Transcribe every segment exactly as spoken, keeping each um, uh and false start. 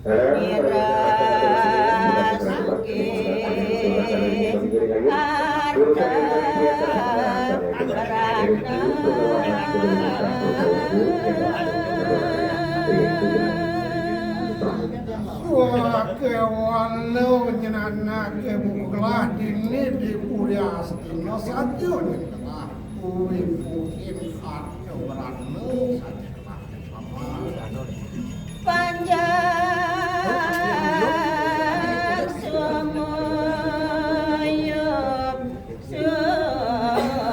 Mirasuki harta merana. Wah, kéwala nyen anaké buka gelah dini di puri Astina saja nyen gelah. Kuwi mungkin harta merana saja gelah. Panjang sumuyup subakti.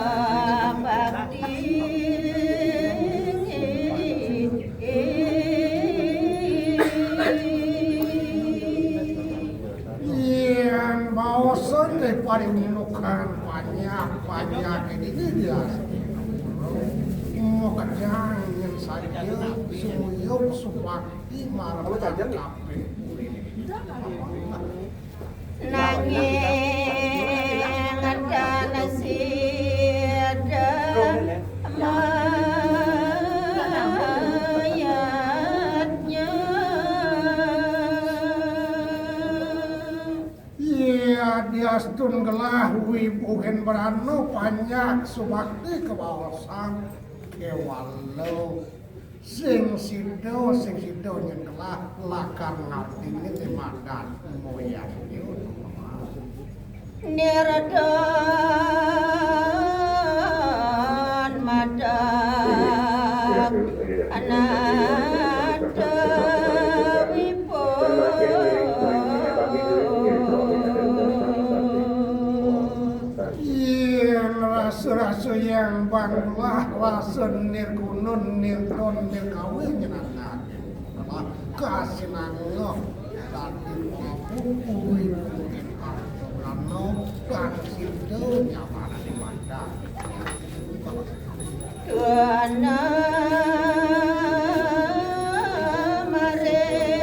Yén baosan dadi pariundukan panjak-panjak ini dia. Makejang yén saja sumuyup subakti marang kabéh. Nanging tan sida mayadnya. Iya, diastun gelah wibuhin brana panjak subakti kabaosan kéwala. Sing sida, sing sida nyen gelah lakar ngartinin madan moyangnya. Nirdon madan ananda wipun. Yén rasa-rasa yang banglah rasa nirguna, nirdon, nirkawi nyenangan. Malah kasinangga dadi pangapun kuwi mungkin karena dan sida nyamanane mandan. Tuana maring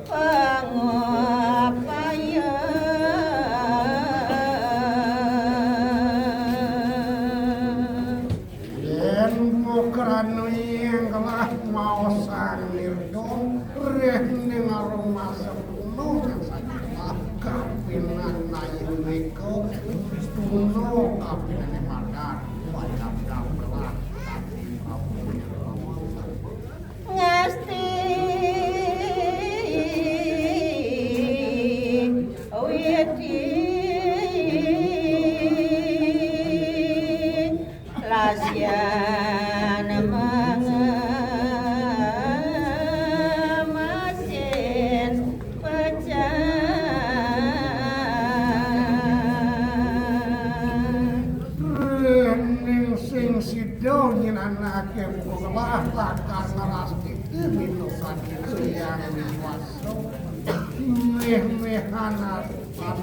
pangupaya. Yén bukrana yang gelah maosan nirdo, reh ning arung masa kuno yang saja kapinan nayu reka, kuno kapinane madan, wajah gelah, tapi ngasti widi lasyan mangemasin pecah. Ning sing sida nyenanake buka gelah lakar ngerastiti minukan itu yang diwasa. Meh-mehan aturan